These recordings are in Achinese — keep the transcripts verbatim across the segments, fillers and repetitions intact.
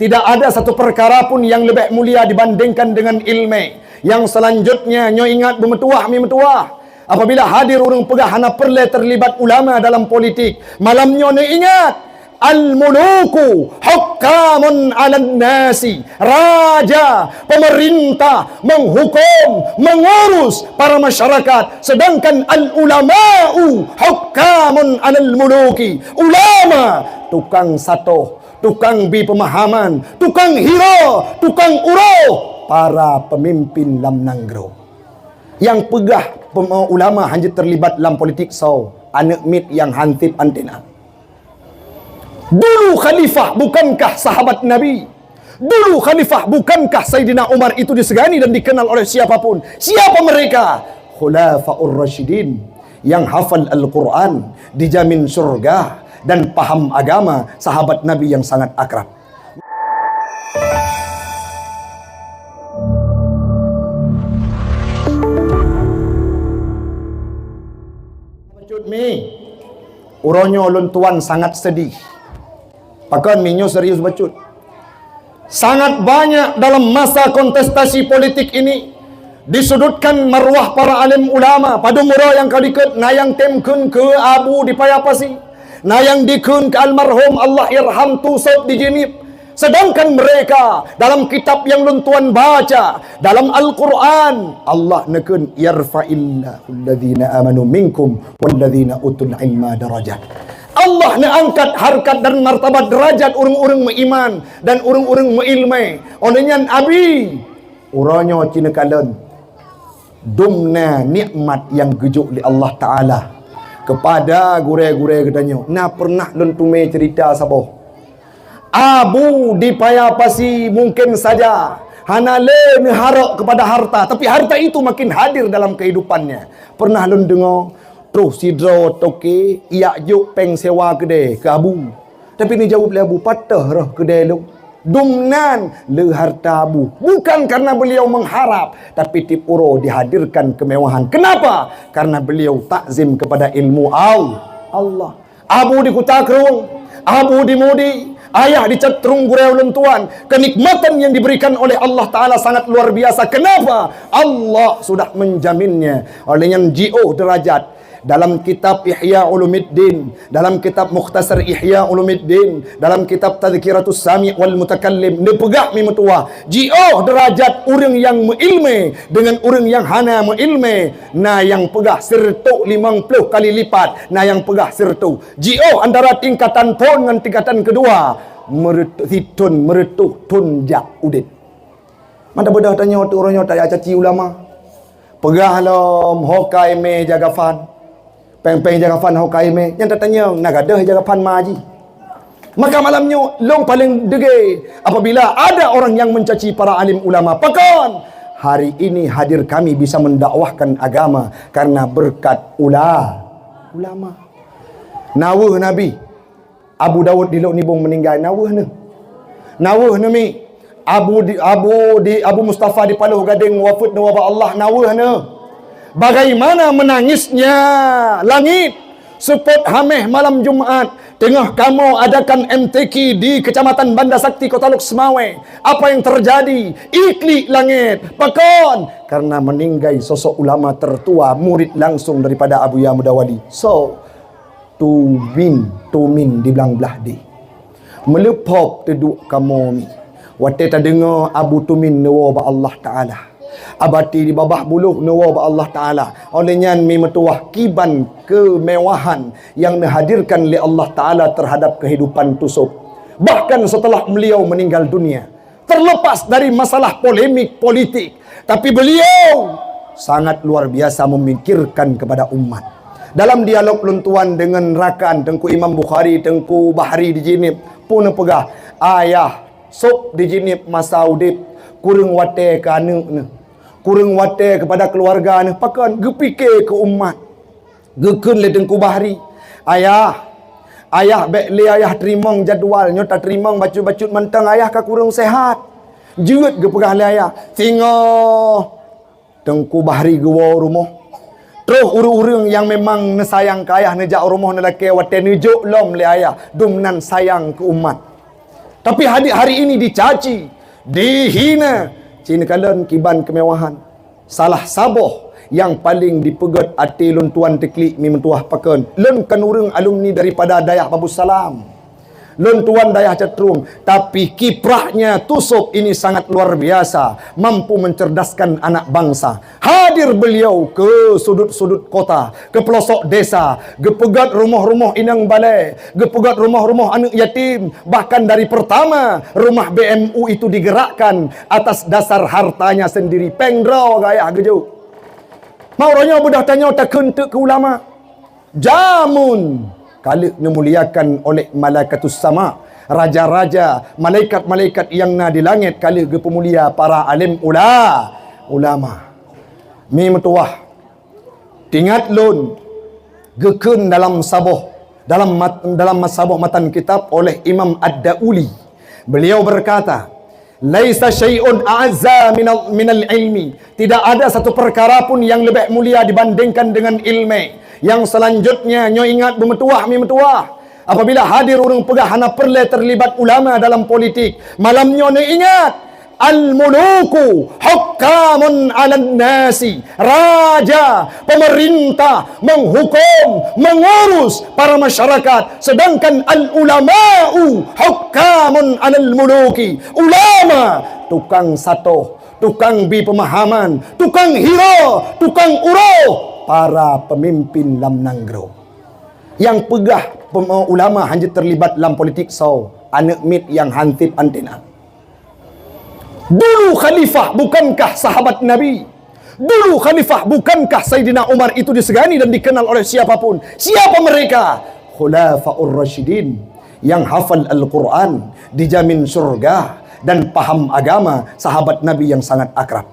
Tidak ada satu perkara pun yang lebih mulia dibandingkan dengan ilmu. Yang selanjutnya, nyoe ingat beumeutuwah mi meutuwah. Apabila hadir ureuëng peugah hana peureulée terlibat ulama dalam politik, malam nyoe neuingat, al-muluku hukkamun 'alan nasi. Raja, pemerintah, menghukum, mengurus para masyarakat. Sedangkan al-ulama'u hukkamun 'alal muluki. Ulama, tukang satoh, tukang bi pemahaman, tukang hiro, tukang uroe para pemimpin lam nanggroe. Nyang peugah pem-, ulama hana terlibat lam politik soe, aneuëk miet nyang hansip antena. Dulu khalifah bukankah sahabat Nabi? Dulu khalifah bukankah Saidina Umar itu disegani dan dikenal oleh siapapun? Siapa mereka? Khulafaur Rasyidin, yang hafal Al-Quran, dijamin surga, dan paham agama, sahabat Nabi yang sangat akrab. Bacut mi, uroe nyoe lôn tuan sangat sedih. Pakon mi nyoe serius bacut. Sangat banyak dalam masa kontestasi politik ini disudutkan maruah para alim ulama. Padum uroe nyang ka dikeue, na nyang tem kheun keu Abu di Paya Pasi, na nyang dikheun keu almarhum Allah yarham Tusop di Jeunieb. Sedangkan mereka dalam kitab nyang lôn tuan baca, dalam Al-Quran, Allah neukheun, "Yarfa'illahu alladzina amanu minkum walladzina utul ilma darajat." Allah neuangkat harkat dan martabat derajat ureuëng-ureuëng meuiman dan ureuëng-ureuëng meuilmu. Óh lheueh nyan Abi, uroe nyoe ci neukalon, dum na nikmat nyang geujok lé Allah Taala keupada gurée-gurée geutanyoe. Na peureunah lôn teumé ceurita saboh. Abu di Paya Pasi mungkin saja hana lé neuharok keupada harta, tapi harta itu makin hadir dalam kehidupannya. Peureunah lôn deungoe, troh sidroe toke ijak jok péng sewa keudée keu Abu. Tapi neujaweueb lé Abu, "Pat teuh roh keudée lôn?" Dum nan le harta Abu. Bukan karena beliau mengharap, tapi tieb uroe dihadirkan kemewahan. Kenapa? Karena beliau takzim kepada ilmu Al-, Allah. Abu di Kuta Krueng, Abu di Mudi, ayah di Cetrung gurée ulôn tuan. Kenikmatan yang diberikan oleh Allah Taala sangat luar biasa. Kenapa? Allah sudah menjaminnya. Oleh nyan jiôh derajat. Dalam kitab Ihya Ulumuddin, dalam kitab Mukhtasar Ihya Ulumuddin, dalam kitab Tazkiratus Sami' wal Mutakallim, neupeugah mi meutuwah, jiôh derajat ureuëng nyang meuilmu dengan ureuëng nyang hana meuilmu, na nyang peugah sireutoh limong ploh kali lipat, na nyang peugah sireutoh. Jiôh antara tingkatan phon ngon tingkatan keudua, meureut-, sithon meureutoh thon jak udeb. Mata beudoh tanyoe tu uroe nyoe tajak caci ulama. Peugah lom ho ka imé jagafan. Péng-péng jagafan ho ka imé. Nyang tatanyong, na gadôh jagafan ma jih. Maka malam nyoe, lôn paleng degé apabila ada orang yang mencaci para alim ulama. Pakon? Hari ini hadir kami bisa mendakwahkan agama karena berkat ula-, ulama. Na weueh Nabi. Abu Daud di Lhok Nibong meuninggai, na weueh neuh. Na weueh neuh mi. Abu di, Abu di, Abu Mustafa di Paloh Gadeng wafeuet neuh ubak Allah, na weueh neuh. Bagaimana menangisnya langit. Seupôt hameh malam Jumat, teungoh kamoe adakan M T Q di Kecamatan Banda Sakti, Kota Lhokseumawe. Apa yang terjadi? Iklik langit. Pakon? Karena meninggai sosok ulama tertua, murid langsung daripada Abuya Muda Wali. So, Tumin, tumin di blang blah deh. Meuleuphob teuduek kamoe mi. Watée tadeungoe Abu Tumin neuwoe bak Allah Taala. Abati di babah buloh neuwoe bak Allah Taala. Óh lheueh nyan mi meutuwah kiban keumewahan nyang neuhadirkan lé Allah Taala teuhadab keuhidupan Tusop. Bahkan seuteulah beuliau meuninggal dunia. Terlepas dari masalah polemik politik, tapi beliau sangat luar biasa memikirkan kepada umat. Dalam dialog lôn tuan deungon rakan Teungku Imam Bukhari, Teungku Bahri di Jeunieb, pun neupeugah, "Ayah, sôb di Jeunieb masa udeb, kureueng watée keu aneuëk neuh, kureueng watée keupada keuluwarga neuh, pakon geupike keu umat." Geukheun lé Teungku Bahri, "Ayah, ayah bék lé ayah teurimong jadwal, nyoe tateurimong bacut-bacut mantong ayah ka kureueng seuhat." Jeuet geupeugah lé ayah, singoh Teungku Bahri geuwoe u rumoh. Troh ureuëng-ureuëng nyang memang neusayang keu ayah neujak u rumoh neulakée watée neujok lom lé ayah, dum nan sayang keu umat. Tapi hari, hari ini dicaci, dihina. Ci neukalon kiban keumewahan. Salah saboh nyang paleng dipeugét até lôn tuan teuklik mi meutuwah pakon. Lôn kan ureuëng alumni daripada Dayah Babussalam. Lôn tuan Dayah Cotrueng, tapi kiprahnya Tusok ini sangat luar biasa, mampu mencerdaskan anak bangsa. Hadir beliau ke sudut-sudut kota, ke pelosok desa, geupeugét rumoh-rumoh inong balè, geupeugét rumoh-rumoh aneuëk yatim, bahkan dari pertama rumah B M U itu digerakkan atas dasar hartanya sendiri. Péng droe gaya geujok. Mau uroe nyoe beudôh tanyoe takheun teuk keu ulama. Jameun ka lheueh neumuliakan oleh malaikatus sama, raja-raja, malaikat-malaikat nyang na di langét ka lheueh geupeumulia para alim ula-, ulama. Mi meutuwah, ingat lôn, geukheun dalam saboh, dalam mat-, dalam saboh matan kitab oleh Imam Ad-Dauli. Beliau berkata, "Laisa syai'un a'azza minal, minal ilmi." Tidak ada satu perkara pun yang lebih mulia dibandingkan dengan ilmu. Yang selanjutnya, nyoe ingat beumeutuwah, mi meutuwah. Apabila hadir ureuëng peugah hana peureulée terlibat ulama dalam politik, malam nyoe neuingat, al-muluku hukkamun 'alan nasi. Raja, pemerintah, menghukum, mengurus para masyarakat, sedangkan al-ulama'u hukkamun 'alal muluki. Ulama, tukang satoh, tukang bi pemahaman, tukang hira, tukang uroh para pemimpin lam nanggroe. Nyang peugah pem-, ulama hana terlibat lam politik soe? Aneuëk miet nyang hansip antena. Dulu khalifah bukankah sahabat Nabi? Dulu khalifah bukankah Saidina Umar itu disegani dan dikenal oleh siapapun? Siapa mereka? Khulafaur Rasyidin, yang hafal Al-Quran, dijamin surga, dan paham agama, sahabat Nabi yang sangat akrab.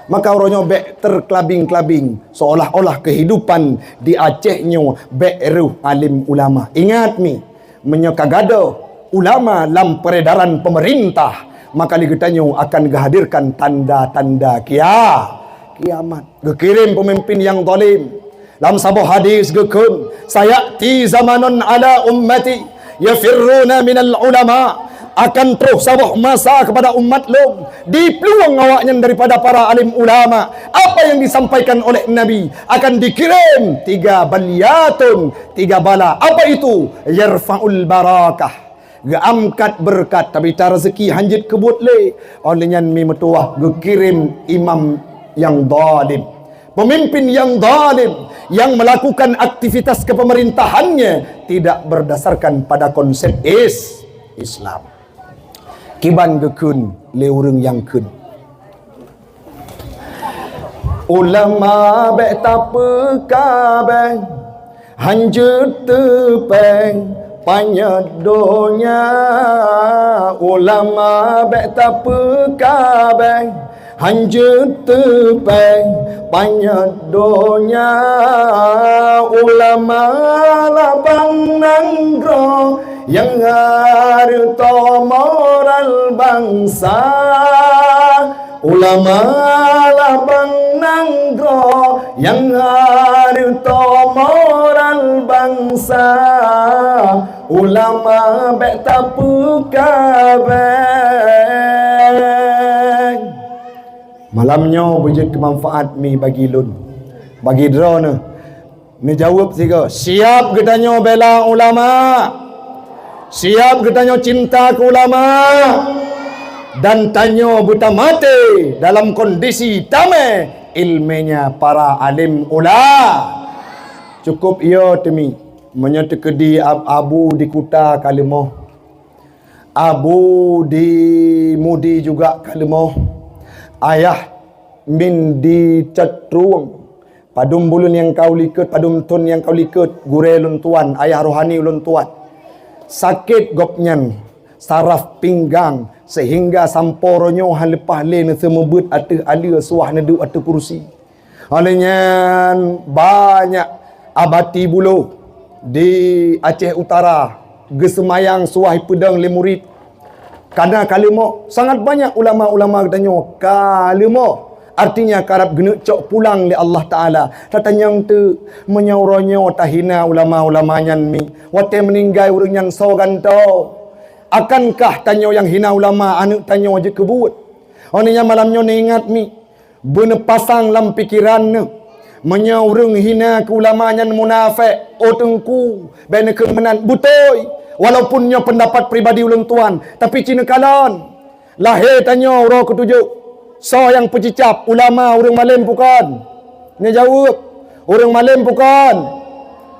Maka uroe nyoe bék terkelabing-kelabing, seolah-olah kehidupan di Aceh nyoe bék reuh alim ulama. Ingat mi, meunyoe ka gadôh ulama lam peredaran pemerintah, maka lé geutanyoe akan geuhadirkan tanda-tanda kia-, kiamat. Geukirém peumimpin nyang zalim. Lam saboh hadis geukheun, "Sayati zamanun 'ala ummati yafirruna minal ulama." Akan troh saboh masa kepada umat lôn, diplueng awaknyan daripada para alim ulama. Apa yang disampaikan oleh Nabi akan dikirim tiga baliyatun, tiga bala. Apa itu? Yarfa'ul barakah. Geuangkat beureukat, tapi ta rezeki hanjeuet keubuet lé. Óh lheueh nyan mi meutuwah geukirém imam nyang zalim. Pemimpin yang zalim, yang melakukan aktivitas kepemerintahannya tidak berdasarkan pada konsep is-, Islam. Kiban geukheun lé ureuëng nyang kheun. Ulama bék tapeukabeh, hanjeuet teupeng panyöt donya. Ulama bék tapeukabeh, hanjeuet teupeng panyöt donya. Ulama labang nanggroe nyang hareuta moral bansa. Ulama labang nanggroe nyang hareuta moral bansa. Ulama bék tapeukabeh. Malam nyoe beujeuet keu manfaat mi bagi lôn, bagi droeneuh. Neujaweueb sigoe, siab geutanyoe bela ulama, siab geutanyoe cinta keu ulama, dan tanyoe beutamaté dalam kondisi tamé ilmenya para alim ula-. Cukup yo teumi, meunyoe teukeudi ab-, abu di kuta ka leumoh, abu di mudi juga ka leumoh, ayah min di cot rueng. Padum buleuen nyang ka u likot, padum thon nyang ka u likot, gurée lôn tuan, ayah rohani ulôn tuan. Sakét gobnyan, saraf pinggang, sehingga sampoe uroe nyoe han leupah lé neuseumeubeuet ateueh aleue suah neuduek ateueh kursi. Óh lheueh nyan, banyak abati buloh di Aceh Utara geuseumayang suah ipeudong lé murit. Kana ka leumoh, sangat banyak ulama-ulama geutanyoe ka leumoh. Artinya, karab geuneuk cok pulang lé Allah Taala. Tatanyong teuk, meunyoe uroe nyoe tahina ulama-ulama nyan mi, watée meuninggai ureuëng nyan soe gantoe? Akankah tanyoe nyang hina ulama aneuëk tanyoe jeuet keu buet? Óh lheueh nyan malam nyoe neuingat mi, beuneupasang lam pikeran neuh, meunyoe ureuëng hina keu ulama nyan munafék, oh teungku, bék neukheun meunan. Beutôi, walaupun nyoe peundapat pribadi ulôn tuan, tapi ci neukalon. Lahé tanyoe uroe keutujôh, soe nyang peucicab, ulama, ureuëng malém bukon? Neujaweueb, ureuëng malém bukon?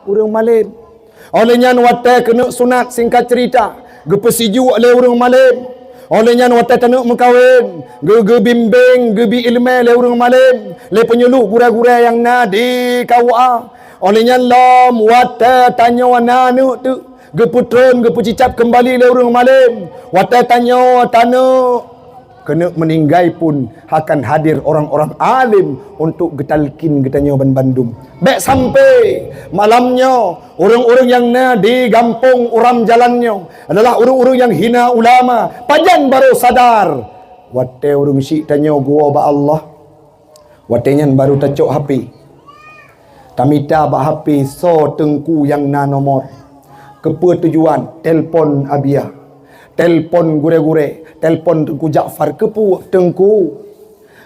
Ureuëng malém. Óh lheueh nyan watée keuneuk sunat, singkat ceurita, geupeusijuek lé ureuëng malém. Óh lheueh nyan watée taneuk meukawen, geu-, geubimbéng, geubi iéleumé lé ureuëng malém, lé peunyuluek gurée-gurée nyang na di K U A. Óh lheueh nyan lom watée tanyoe na aneuëk teuk, geupeutron, geupeucicab keumbali lé ureuëng malém. Watée tanyoe taneuk keuneuk meuninggai pun akan hadir orang-orang alim untuk geutalkin geutanyoe banmandum. Bék sampai malam nyoe ureuëng-ureuëng nyang na di gampông uram jalan nyoe adalah ureuëng-ureuëng nyang hina ulama. Pajan barô sadar? Watée ureuëng syiek tanyoe geuwoe bak Allah. Watée nyan barô tacok H P. Tamita bak H P soe teungku nyang na nomor. Keupeue tujuan? Telpon Abiya, telpon gurée-gurée, telpon Teungku Ja'far. Keupeue? Teungku,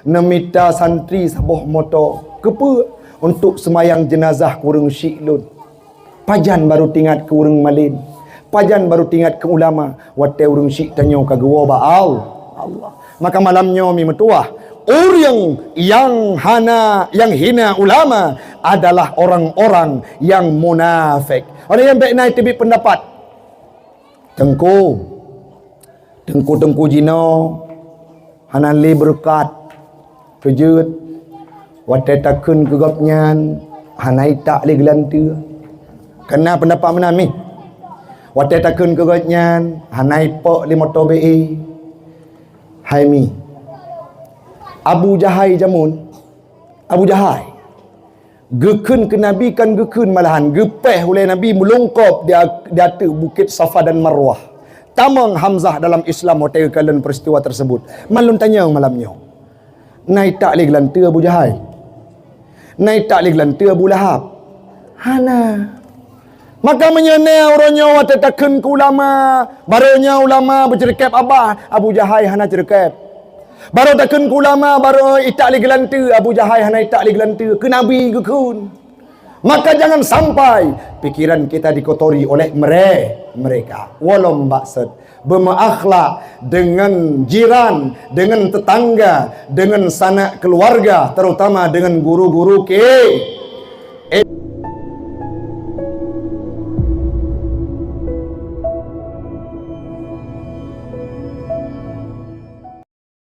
neumita santri saboh moto. Keupeue? Untuk seumayang jeunazah keu ureuëng syiek lôn. Pajan barô tingat keu ureuëng malém? Pajan barô tingat keu ulama? Watée ureuëng syiek tanyoe ka geuwoe bak Al-, Allah. Maka malam nyoe mi meutuwah, ureuëng nyang hana, nyang hina ulama adalah orang-orang nyang munafék. Óh lheueh nyan bék na teubiet peundapat. Teungku, teungku-teungku jinoe hana lé beureukat. Keujeuet, watée takheun keu gobnyan hana itak lé geulanteue. Kana peundapat meunan mi? Watée takheun keu gobnyan hana ipok lé moto B E. Hai mi, Abu Jahai jameun, Abu Jahai geukheun keu Nabi, kan geukheun malahan, geupéh ulée Nabi meulungkop di, di ateueh Bukét Safa dan Marwah. Tamong Hamzah dalam Islam watée geukalon peristiwa tersebut. Man lôn tanyong malam nyoe, na itak lé geulanteue Abu Jahai? Na itak lé geulanteue Abu Lahab? Hana. Maka meunyoe na uroe nyoe watée takheun keu ulama, barô nyoe ulama beuceureukéb abah, Abu Jahai hana ceureukéb. Barô takheun keu ulama, barô itak lé geulanteue, Abu Jahai hana itak lé geulanteue, keu Nabi geukheun. Maka jangan sampai pikiran kita dikotori oleh mere-, mereka. Walom baksud, beumeuakhlak dengan jiran, dengan tetangga, dengan sanak keluarga, terutama dengan guru-guru ki-,